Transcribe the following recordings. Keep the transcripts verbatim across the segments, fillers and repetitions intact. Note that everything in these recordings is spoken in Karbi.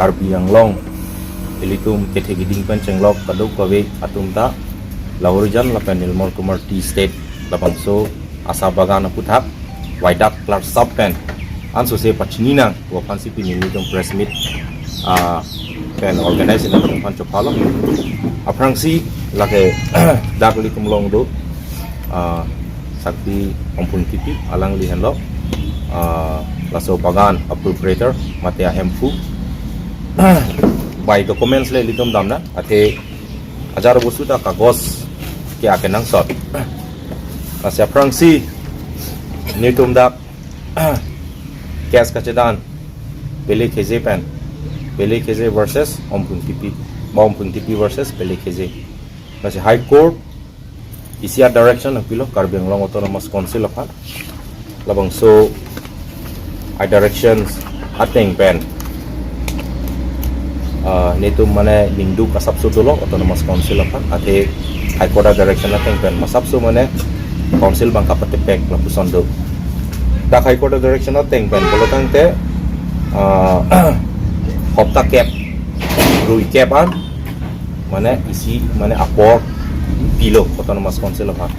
Karbi Anglong ilitum kethe kiding pen chenglok kadokave atum ta, Lahorijan lapen Nilmor Kumar Tea Estate labangso Asa Bagan aputhak waidak klarsap pen ansose pachini nang pu aphansi pini nelitum press meet, ah, pen organize nangji aphan chophalo. Aphrangsi lake dak ilitum along do, ah, Sakti Omphung Ingtipi, alangli henlo, ah, laso bagan a proprietor mate ahemphu. Bai documents le ilitum damnang, athe ajat bostu ta kagos ke akenangsot. Lasi aphrangsi nelitum dak case kachedan Pele Kheze pen, Pele Kheze versus Omphung Ingtipi, ba Omphung Ingtipi versus Pele Kheze. Lasi High Court isi a direction nangpilo Karbi Anglong Autonomous Council aphan. Labangso a direction ateng pen, ah, nelitum mane ningduk asapso dolo Autonomous Council aphan, athe High Court a direction ateng pen masapso mane council abang kapatepek lapuson do. Dak High Court a direction ateng pen pulotangte, ah, hopta kep, rui kep an mane isi mane apor pilo Autonomous Council aphan.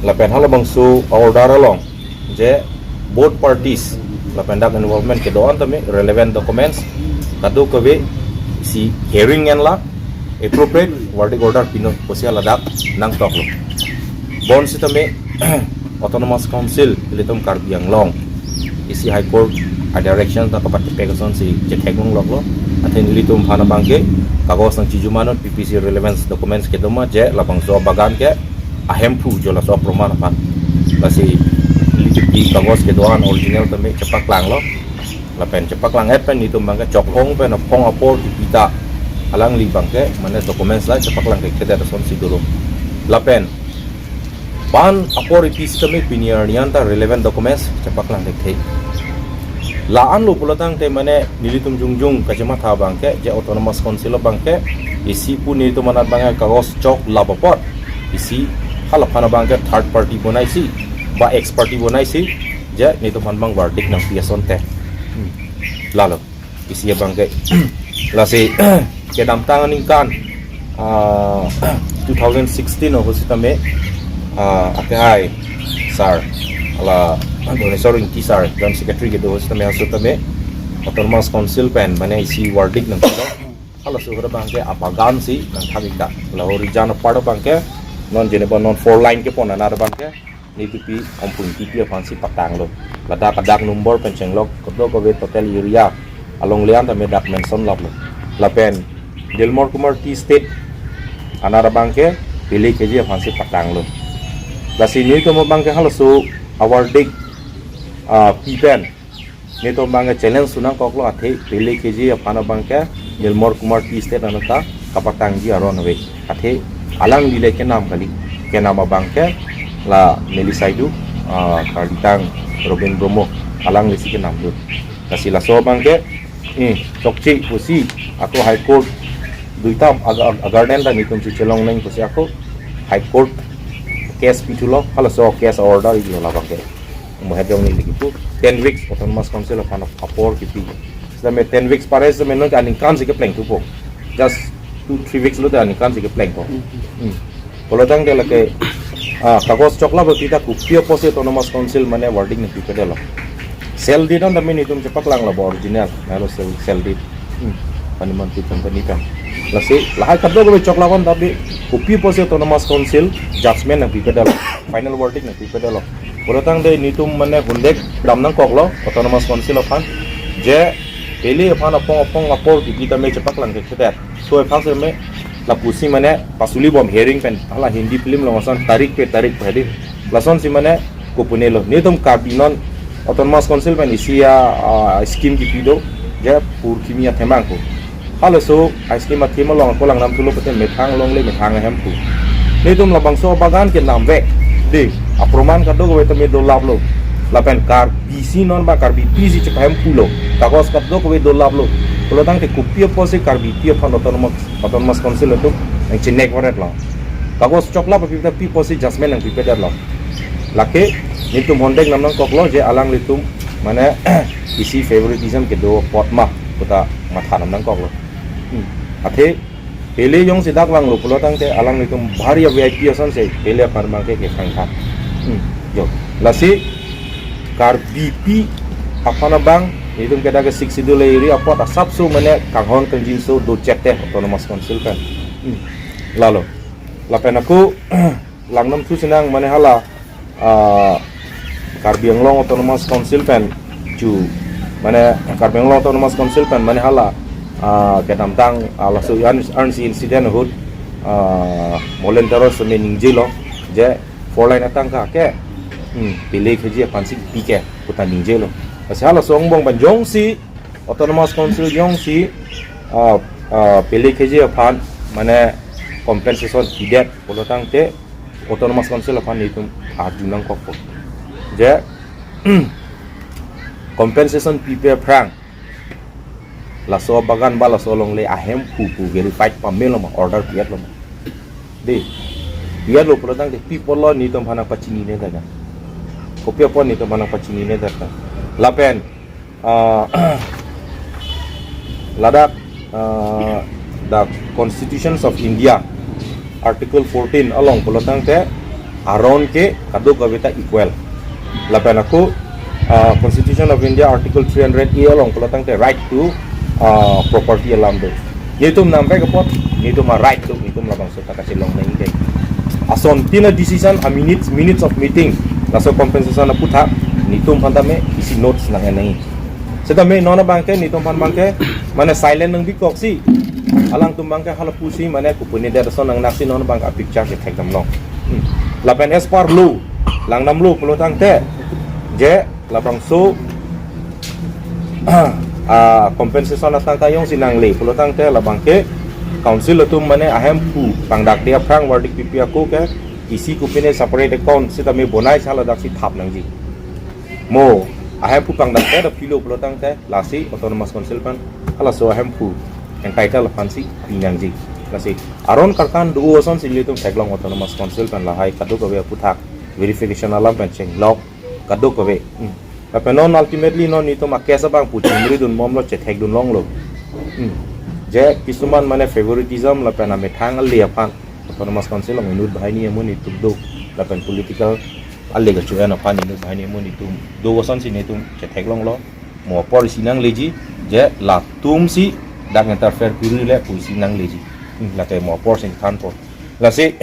Lapen halabangso order along je both parties lapen dak involvement kedo-an tame relevant documents kadokave si hearing enla appropriate verdict order pinon pusi ladak nangtoklo. Bonsitame Autonomous Council ilitum Karbi Anglong isi High Court a direction ta kapatepek asonsi chetheklong loklo. Athe nelitum aphan abangke kagos nangchijuma non, P P C relevance documents kedo ma je labangso bagan ke ahemphu jo laso aproman aphan. Lasi nelitum pi kagos kedo-an original tame chepaklanglo. Lapen chepaklang et pen nelitum abangke choklong pen aphong apor kipi ta alangli abangke mane documents la chepaklang kekthedet asonsi dolo. Lapen ban apor kipi sitame pini arni an ta relevant documents chepaklang kekthe. La-anlo pulotangte mane nelitum jongjong kachematha abangke je Autonomous Council abangke isi pu nelitum anat abangke kagos choklap apot isi halaphan abangke third party bonaisi ba ex parte bonaisi je nelitum aphan abang verdict nangpi asonte. Hmm. Lalo isi abangke. Lasi kedamtang aningkan, ah, two thousand sixteen ahut sitame, ah, akehai sir, hala Doneswar Ingti sir, Joint Secretary kedo ahut sitame, ahut sitame Autonomous Council pen mane isi verdict nangpilo. Halaso ahut abangke abagan si nangthak-ik dak. Lahorijan apar abangke non jeneba non four line kepon anat abangke nelitum pi Omphung Ingtipi aphansi patanglo. Ladak adak number pen chenglok kadokave total area alongle an tame dak mention laplo. Lapen Dilmor Kumar Tea Estate anat abangke Pele Kheze aphansi patanglo. Lasi nelitum abangke halaso a verdict, ah, pi pen nelitum abangke challenge sunangkoklo, athe Pele Kheze aphan abangke Dilmor Kumar Tea Estate anat ta kapatangji aron ave. Athe alangli le kenam kali. Kenam abangke la neli saidu, ah, karditang Robin Bromo, alanglisi kenam do. Lasi laso abangke, eh, chokche pusi ako High Court duita ag-, ag-, agarden ta nelitumsi chelong nang pusi ako High Court case pithulo, halaso case order ilo labangke. Mohedong ni lagi pu ten weeks Autonomous Council aphan apor kipi. Sitame ten weeks pare sitame non aningkan si keplengthupo. Just two, three weeks lote aningkan si keplengpo. Hmm. Pulotangte lake, ah, kagos choklap apot ta kopi apotsi Autonomous Council mane verdict nangpipedetlo. Sealed deed an tame nelitum chepaklanglo ba original, nalo seal, sealed deed. Hmm. Paniman pi company pen. Lasi lahai kadokave choklap an tapi kopi apotsi Autonomous Council judgment nangpipedetlo, final verdict nangpipedetlo. Pulotangte nelitum mane hundek damnangkoklo Autonomous Council aphan je Pele aphan aphong aphong apor kipi tame chepaklang kekthedet. So aphrang sitame lapusi mane pasuli bom hearing pen hala Hindi film along ason tarik pe tarik pe hedi. Lasonsi mane kopunelo. Nelitum Karbi non Autonomous Council pen isi a, ah, scheme kipi do je pur kimi athemang ko. Halaso a scheme athema along ako langnamthulo pute methang longle methang ahemphu. Nelitum labangso bagan kenamvek. Dei, aproman kadokave tame dolaplo. Lapen Karbi si non ba Karbipi si chepahemphulo. Kagos kadokave dolaplo. Pulotangte kopi apotsi Karbipi aphan Autonomous, Autonomous Council atum nangchinek varetlo. Kagos choklap apot ta pi apotsi judgment nangpipedetlo. Lake nelitum hundek damnangkoklo je alanglitum mane isi favoritism kedo apot ma puta matha nam nangkoklo. Hmm. Athe Pele jongsi dak vanglo pulo tangte alanglitum bhari a V I P asonsi Pele aphan abangke kekhang tha. Hmm. Jo. Lasi Karbipi aphan abang itum ke dak ke Sixth Schedule area apot asapso mane kanghon kangjinso dochette Autonomous Council pen. Hmm. Lalo. Lapen ako langnam thu sinang mane hala ah, Karbi Anglong Autonomous Council pen chu mane Karbi Anglong Autonomous Council pen mane hala ah, kedamtang ah, laso an an si incident ahut ah, Molen Terang seme ningjelo je four lane atangka ke hmm, Pele Khejie aphansi pi ke puta ningjelo. Lasi halaso angbong pen jongsi Autonomous Council jongsi ah, ah, Pele Khejie aphan mane compensation pidet pulo tangte Autonomous Council aphan itum arju nangkokpo. Je compensation pipe aphrang laso abagan ba laso alongle ahemphu pu verified pamelo ma order pietlo ma. De. Pietlo pulo tangte pi apotlo netum aphan nangpachinine daga. Kopi apot netum aphan nangpachinine daga. Lapen ah, ladak ah, the Constitutions of India Article fourteen along pulo tangte aron ke kadokave ta equal. Lapen ako ah, Constitution of India Article three hundred A along pulo tangte right to ah, property alam do. Netum nangvek apot netum a right do, netum labangso ta kachelong nangji ke. Ason tina decision a minutes minutes of meeting laso compensation aputhak netum aphan tame isi notes nang-en nangji. Setame non abangke netum aphan abangke mane silent nangbi koksi. Alangtum abangke hala pusi mane kupuni det ason nangnaksi non abangke a picture kethek damlong. Hmm. Lapen as per law, langnamlo pulo tangte je labangso ah, compensation atangka jongsi nangle pulo tangte labangke council atum mane ahemphu pangdakde aphrang verdict pipe ako ke isi kupine separate account sitame bonai sala daksi thap nangji. Mo ahemphu pangdakde da pilo pulo tangte lasi Autonomous Council aphan halaso ahemphu entitle aphansi pi nangji. Lasi aron karkan do asonsi ilitum theklong Autonomous Council pen lahai kadokave aputhak verification alam pen chenglok kadokave. Hmm. Lapen non ultimately non netum a case abang pu chingri dunbomlo chethek dunlonglo. Hmm. Je kisuman mane favoritism lapen amethang ale aphan Autonomous Council along inut banghini amonit atum do lapen political ale kachu-en aphan inut banghini amonit atum do asonsi netum chetheklonglo. Mo apor isi nangleji je latumsi dak interfere piru le pu isi nangleji. Hmm, lake mo apor si thanpo. Lasi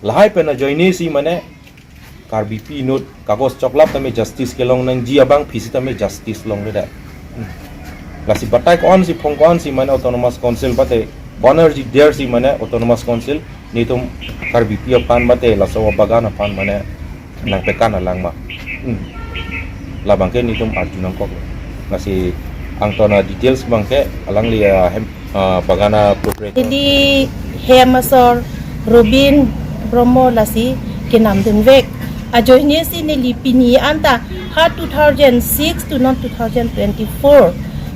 lahai pen ajoinesi mane Karbipi inut kagos choklap tame justice kelong nangji abangpi sitame justice longledet. Hmm. Lasi batai ko-ansi phong ko-ansi mane Autonomous Council bate bonerji dersi mane Autonomous Council netum Karbipi aphan bate laso abagan aphan mane nangpekan alang ma. Hmm. Labangke netum arju nangkok. Lasi angton a details abangke alangli ahem ah, bagan a proprietor. Neli hem asor Robin Brahmo lasi kenam dunvek. Ajoinesi neli pini anta ha two thousand six to non two thousand twenty-four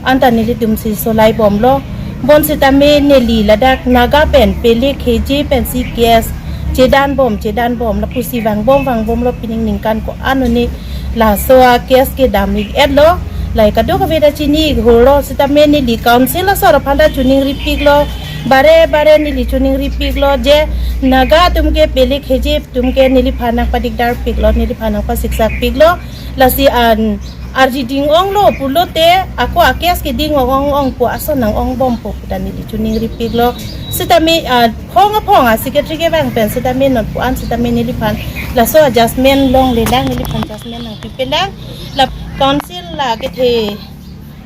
anta nelitumsi solai bomlo. Bonsitame neli ladak Naga pen Pele Khejie pensi case chedanbom chedanbom lapusi vangbom vangbomlo pining ningkan ko-an uni laso a case kedam-ik-etlo. Lahai kadokave ta chini-ik holo sitame neli council asor aphan ta choningripiklo. Bare bare neli choningripiklo je Naga atum ke Pele Khejie atum ke neliphan nangpadikdarpiklo, neliphan nangpasiksakpiklo. Lasi an arji ding-onglo pulote ako a case keding ong ong ong pu ason nang-ongbompo pu ta neli choningripiklo. Sitame ah, phong aphong a secretary kevang pen sitame non pu-an sitame neliphan laso a judgment longlelang, neliphan judgment nangpipelang. La council la kethe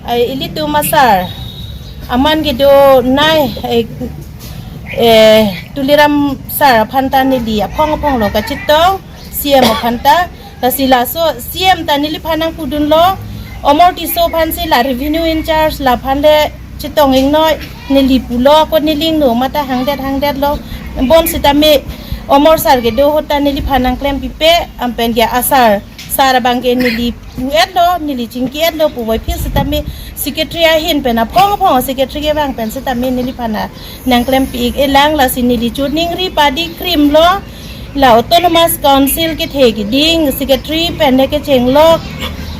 ai ilitum asar aman kedo nai eh, eh, Tuliram sar aphan ta neli aphong aphonglo kachetong C M aphan ta. Lasi laso C M ta neliphan nangpudunlo, Amar Tisso aphansi la revenue in charge laphan le chetong ingnoi, neli pulo ako neli ingno mata hangdet hangdetlo. Bonsitame Amar sar kedo ahut ta neliphan nangklempipe, ampen ke asar sar abangke neli pu-etlo, neli chingki-etlo puvoiphit sitame secretary ahin pen aphong aphong secretary kevang pen sitame neliphan nangklempi-ik-elang. Lasi neli choningri padikrimlo. La Autonomous Council kethe keding secretary pen le kechenglok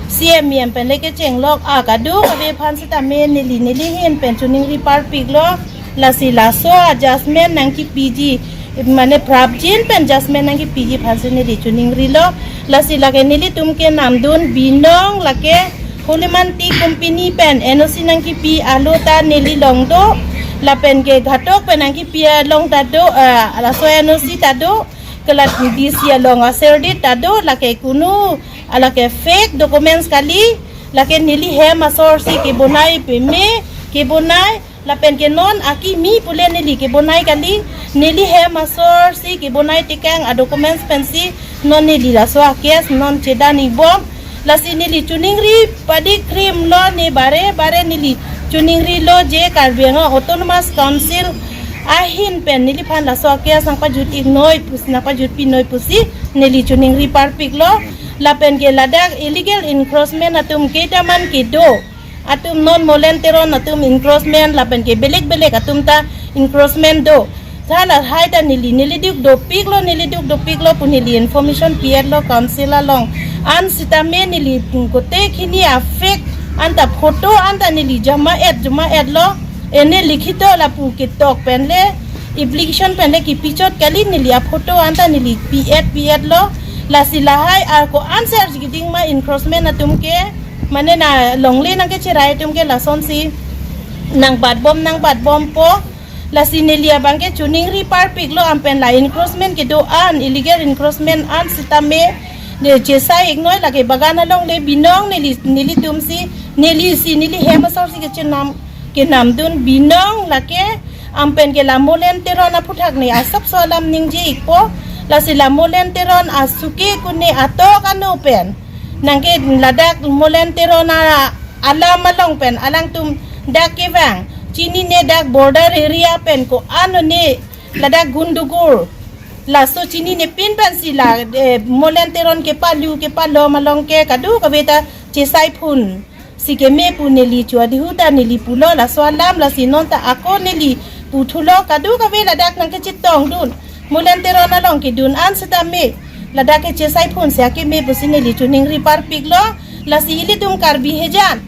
C M E M pen le kechenglok akadokave aphan sitame neli neli ahin pen choningri parpiklo. Lasi laso a-judgment nangkipiji, mane prapjin pen judgment nangkipiji aphansi neli choningrilo. Lasi lake nelitum kenamdun binong lake Holiman Tea Company pen N O C nangkipi alo ta neli along do, lapen ke Ghatok pen nangkipi along ta do, ah, laso N O C ta do, ke la D C along a-service ta do, lake kunu, ah, lake fake documents kali, lake neli hem asor si kebonai peme, kebonai, lapen ke non akimi pule neli kebonai kali, neli hem asor si kebonai tekang a-documents pensi non neli laso a-case non chedan-ik bom. Lasi neli choningri padik krimlo, ne bare bare neli choningrilo je Karbi Anglong Autonomous Council ahin pen neliphan laso a-case nangpajut-iknoi pusi, nangpajutpinoi pusi neli choningri parpiklo. Lapen ke ladak illegal encroachment atum ketaman kedo atum, non Molen Teron atum encroachment lapen ke belek belek atum ta encroachment do. Sa lahai ta neli, neli duk dopiklo, neli duk dopiklo pu neli information pi-etlo council along. An sitame neli, mm, kote khini a-fake an ta photo an ta neli jama-et, jama-etlo. Ene likhito lapu ketok pen le, application pen le kipichot kali, neli a-photo an ta neli pi-et, pi-etlo. Lasi lahai ako-an si arjikiding ma encroachment atum ke, mane nalongle nangkecherai atum ke lasonsi nangbatbom, nangbatbompo. Lasi neli abangke choningri parpiklo, an pen la encroachment kedo-an, illegal encroachment an sitame ne chesai-iknoi, lake bagan alongle binong neli, nelitumsi, neli si, neli hem asor si kechenam, kenamdun binong lake, an pen ke la Molen Teron aphuthak ne asapso alam ningje-ikpo. Lasi la Molen Teron asuke kune atok ano pen nangke ladak Molen Teron a alam along pen alangtum dak kevang, chinine dak border area pen ko-an ne ladak Gundugur, laso chinine pin pensi la, eh, Molen Teron kepalu kepalom along ke kadokave ta chesai phun si keme pu neli chuadihu ta neli pulo laso alam. Lasi non ta ako neli puthulo, kadokave ladak nangkechetongdun, Molen Teron along kedun an sitame ladak kechesai phun si akeme pusi neli choningri parpiklo. Lasi ilitum Karbi hejan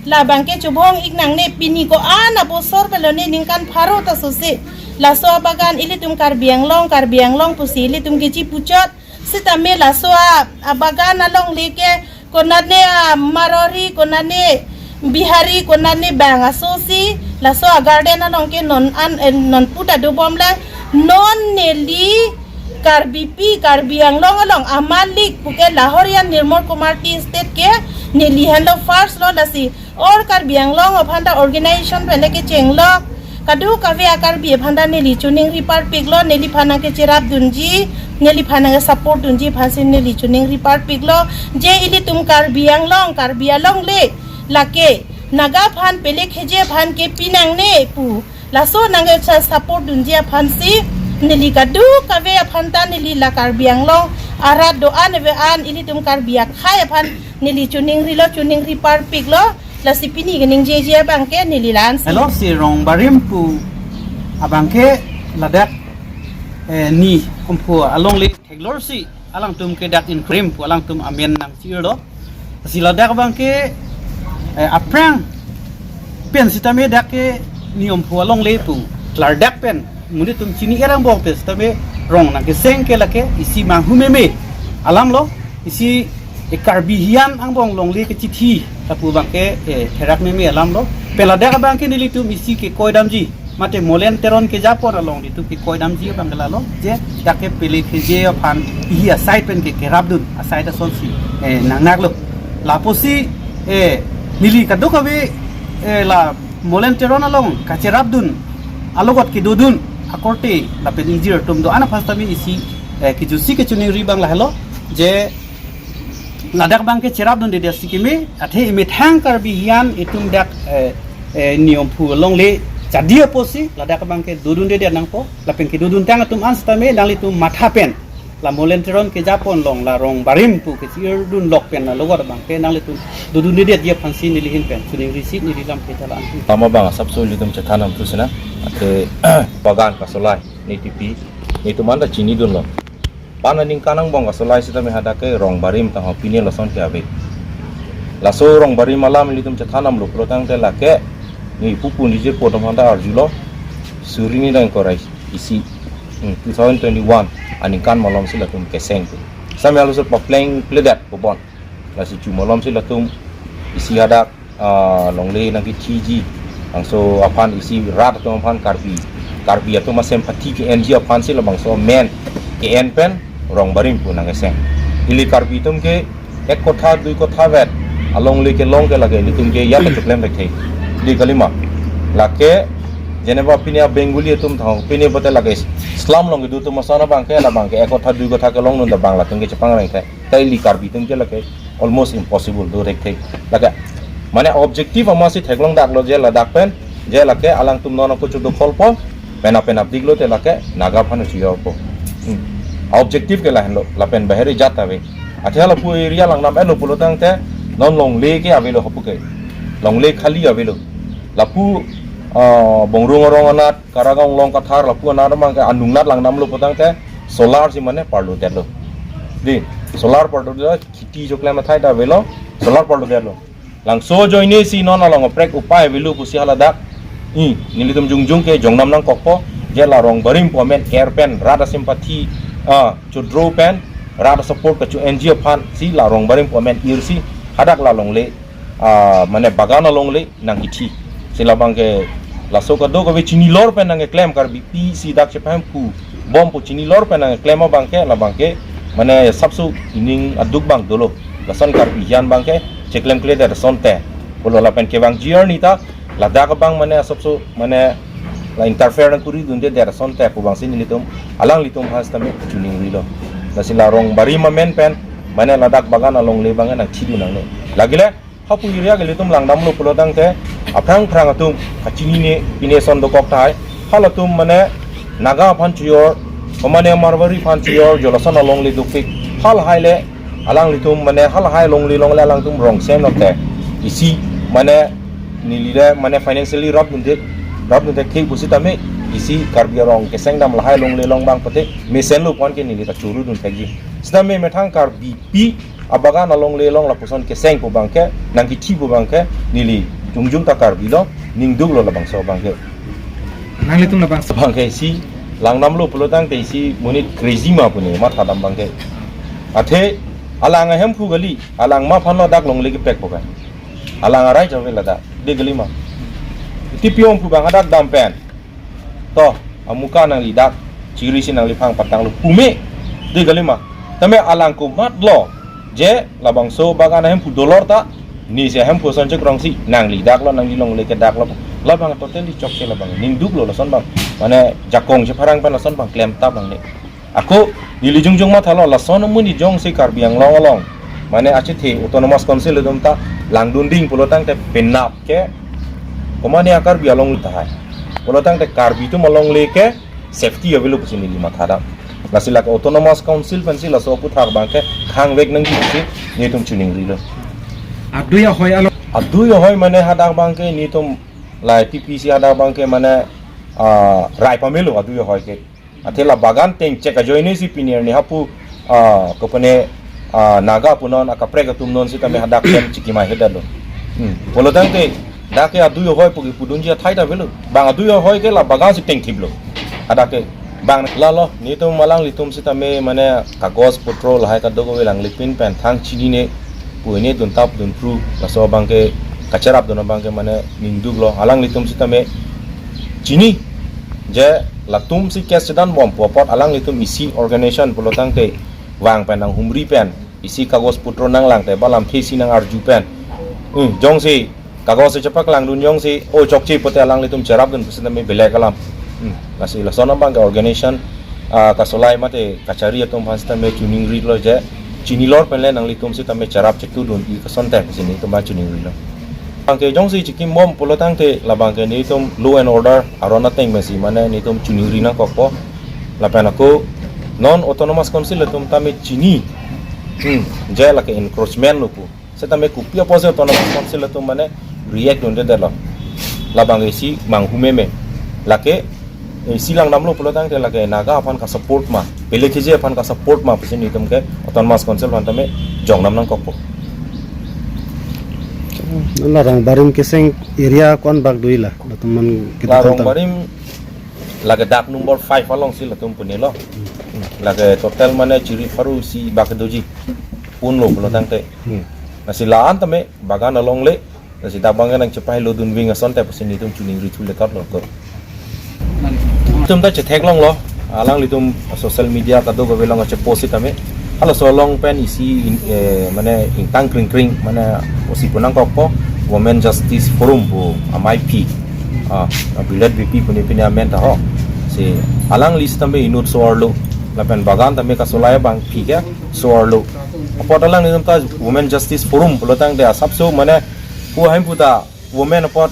labangke chobong-ik nangne, pini ko-an abosor pelone, ningkan pharo ta sose laso abagan ilitum Karbi Anglong, Karbi Anglong pusi ilitum kechipuchot sitame laso a, abagan alongle ke konatne a Marwari, konatne Bihari, konatne bang asosi, laso a garden along ke non an, eh, non puta dobom lang. Non neli Karbipi, Karbi Anglong along amalik puke lahorian Nirmal Kumar Tea Estate ke neli henlo first lo. Lasi or Karbi Anglong aphan ta organization pen le kechenglok kadokave a Karbi aphan ta neli choningri parpiklo, neliphan nangkecherapdunji, neliphan nangkesupport dunji aphansi neli choningri parpiklo. Je ilitum Karbi Anglong, Karbi alongle lake Naga aphan, Pelek Heje aphan ke pinangne pu laso nangkesupport dunji aphansi neli kadokave aphan ta neli la Karbi Anglong arat do-an ave an ilitum Karbi akhei aphan neli choningrilo, choningri parpiklo. Lasi pini keningjeje abangke neli la-ansi. Hello, si Rongbarim pu abangke ladak, eh, Ni Omphu alongle theklor si alangtum ke dak encroachment pu alangtum amen nangchirlo. Si ladak abangke, eh, aphrang pen sitame dak ke Ni Omphu alongle pu klardak pen monit atum chini-er angbong pen sitame rong nangkeseng ke lake isi manghu meme alamlo, isi e Karbi hian angbong longle kechithi lapu abangke, eh, therak meme alamlo. Pen ladak abangke nelitum isi kekoidamji, mate Molen Teron kejapon along nelitum kekoidamji abangke lalo, je dak ke Pelek Heje aphan ihi a-site pen ke kerapdun, a-site asonsi, eh, nangnaklo. Lapusi, eh, neli kadokave, eh, la Molen Teron along kacherapdun, alogot kedodun akorte lapen ingjir atum do-an aphan sitame isi, eh, kejutsi kechoningri abang lahelo, je ladak abangke cherapdundedet si keme, athe emethang Karbi hian itum dak, eh, eh, Ni Omphu alongle chadi apotsi ladak abangke dodundedet nangpo, lapen kedoduntang atum an sitame nanglitum matha pen la Molen Teron kejapon along la Rongbarim pu kechirdunlok pen alogot abangke nanglitum dodundedetji aphansi neli ahin pen choningri si neli lamthe ta la-an. Tama bang asapso ilitum chethan nangthu sina, athe bagan kasolai, neli tipi, nelitum anta chinidunlo. Pana ningkan angbong kasolai sitame hadak ke Rongbarim tangho pine lason ke ave. Laso Rongbarim alam ilitum chethan damlo pulotangte lake, ne pupu nijir po atum aphanta arjulo, suri ni dang korai isi, hmm, two thousand twenty-one aningkan malom si latum keseng pu. Samya laso papleng pledet pubon. Lasi chu malom si latum isi hadak, ah, longle nangkethiji. Bangso aphan isi rat atum aphan Karbi, Karbi atum a-sympathy ke-enji aphan si labangso amen ke-en pen Rongbarim pu nangkeseng. Ili Karbi atum ke ek kotha, dui kotha vet alongle kelong ke lake ilitum ke ya ta chuklem thekthe. Di kalima. Lake jeneba pine a-Bengali atum thang, pine bote lake slum along kedo atum ason abang ke, labang ke ek kotha, dui kotha kelongdun ta bang latum ke chepangreng the. Ta ili Karbi atum ke lake almost impossible do thekthe. Lake mane objective amatsi theklong daklo je ladak pen, je lake alangtum non ako chodo kholpo, penap penap diklo te lake Naga aphan chojorpo. Hmm. Objective ke lahenlo, lapen bahari jat ave. Athe lapu area langdam-etlo pulotangte non longle ke avelo hapu ke. Longle khali avelo. Lapu, ah, Bongrung arong anat, Karagaon along Kathar, lapu anat abang ke anung anat langdamlo pulotangte solar si mane parlodetlo. Di, solar parlodetlo, kheti choklem athai ta avelo, solar parlodetlo. Langso ajoine si non along kaprek upai avelo pusi haladak. I, nelitum jongjong ke jongnam nangkokpo, je la Rongbarim pu amen er pen, rat a-sympathy, ah, chodro pen, rat a-support kacho-enji aphan si la Rongbarim pu amen ir si hadak la longle, ah, mane bagan alongle nangkethi. Si labang ke laso kadokave chinilor pen nangkeklem Karbipi si dak chepahemphu bom pu chinilor pen nangkeklem abang ke, labang ke mane sapso ining aduk abang dolo. Lason Karbi hian abang ke cheklemkledet asonte. Pulo lapen kevangji arni ta ladak abang mane sapso mane la interfere nangkori dundedet asonte pu abang si nelitum alanglitum aphan sitame choningrilo. Lasi la Rongbarim amen pen mane ladak bagan alongle abang nangthidun nangne. Lagile hapu area ke ilitum langdamlo pulotangte aphrang phrang atum kachinine pine ason dokok tahai. Halatum mane Naga aphan chojor, komane Marwari aphan chojor, jo lason alongle dopik. Halahai le alanglitum mane halahai longle along le alangtum rong sem nokte. Isi mane neli le mane financially rap dunde, rap dunde ke pusitame isi Karbi arong keseng dam lahai longle along abang pute mesenlo pu an ke neli ta churu dun thekji. Sitame methang Karbipi abagan alongle along lapuson keseng pu abang ke, nangkethi pu abang ke, neli jongjong ta Karbi lo, ningduklo labangso abang ke. Nanglitum labangso abang ke isi langdamlo pulotangte isi monit crazy ma pu ne mathadam abang ke. Athe alang ahemphu kali, alang ma aphan lo dak longle kepek pu ke. Alang arai chave ladak, di kalima. Tipiong pu abang hadak dam pen. To, amuka nangli dak, chiri si nangliphan patanglo pume, di kalima. Tame alang komatlo, je labangso bagan ahemphu dolor ta, ne si ahemphu ason chekrong si, nangli daklo, nangli longle kedaklo, labang totally chokche labang, ningduklo lason abang, mane jakong chepharang pen lason abang klemta abang ne. Ako, neli jongjong mathalo, lason amonit jongsi Karbi Anglong along, mane achethe Autonomous Council atum ta langdunding pulotangte penap ke, komane a-Karbi along tahai. Pulotangte Karbi atum alongle ke safety avelo pusi neli mathadam. Lasi lake Autonomous Council pensi laso aputhak abang ke khangvek nangji pusi nelitum choningrilo. Adui ahoi along. Adui ahoi mane hadak abang ke nelitum la T P C hadak abang ke mane, ah, rai pamelo adui ahoi ke. Athe la bagan tengchek ajoine si pini arni hapu, ah, kopane, ah, Naga pu non akaprek atum non sitame hadak pen chikimai hedetlo. Hmm. Pulotangte dak ke adui ahoi pu kipudunji athai ta avelo. Bang adui ahoi ke la bagan si tengthiplo. Hadak ke bang lalo nelitum alanglitum sitame mane kagos potro lahai kadokave langlipin pen thang chinine pu ne duntap dunphru laso abang ke kacherapdun abang ke mane ningduklo alanglitum sitame chini je latum si case chedanbom pu apot alanglitum isi organization pulotangte vang pen nanghumri pen isi kagos potro nanglangte ba lamthe si nangarju pen. Hmm, jongsi kagos si chepaklangdun jongsi o chokche pute alanglitum cherapdun pusitame belek alam. Hmm, lasi lason abang ke organization, ah, kasolai mate kachari atum aphan sitame choningrilo je chinilor pen le nanglitum sitame cherap chetudun-ik asonte pusi nelitum abang choningrilo. Abang ke jongsi chikimbom pulotangte labang ke nelitum law and order aron ateng pensi mane nelitum choningri nangkokpo. Lapen ako non Autonomous Council atum tame chini, hmm, je lake encroachment lo pu. Sitame kopi apotsi Autonomous Council atum mane react dundedetlo. Labang isi manghu meme. Lake isi langdamlo pulotangte lake Naga aphan ka-support ma, Pelekiji aphan ka-support ma pusi nelitum ke Autonomous Council aphan tame jongnam nangkokpo. La Rongbarim keseng area ko-an bak do-i la, latum man kedo La kantang. Rongbarim lake dak number five alongsi latum punelo. Lake total mane chiri pharo isi bak doji. Punlo pulo tangte. Hmm. Lasi la-an tame bagan along le. Lasi dak bang nangchepahelo dun ving asonte pusi netum choningri thuletot lo ko. Netum ta chetheklonglo, alanglitum social media kadokave along chepost tame. Halaso along pen isi in, eh, mane ingtang kring kring, mane pusi pu nangkokpo, Women Justice Forum pu amei aphi. Ah, Bilet Beypi pu nepine amen ta ho. Si alangli sitame inut so-arlo, lapen bagan tame kasolai abang aphi ke so-arlo. Apot alanglitum ta Women Justice Forum pulo tangte asapso mane pu ahem pu ta women apot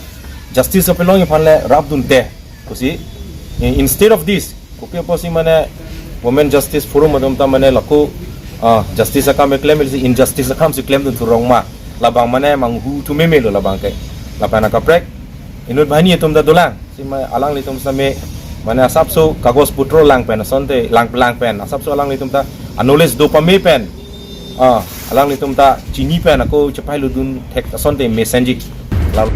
justice apelongji aphan le rapdunde pusi. I-, instead of this, kopi apotsi mane Women Justice Forum atum ta mane lako, ah, justice akam keklem, si injustice akam si klemdun thurong ma. Labang mane manghu thu memelo labang ke. Lapen akaprek inut banghini atum ta dolang. Si ma alanglitum sitame mane asapso kagos putro lang pen asonte lang lang pen asapso alanglitum ta a-knowledge do pame pen. Ah, alanglitum ta chini pen ako chepahelo dun thek asonte mesenji. Lalo.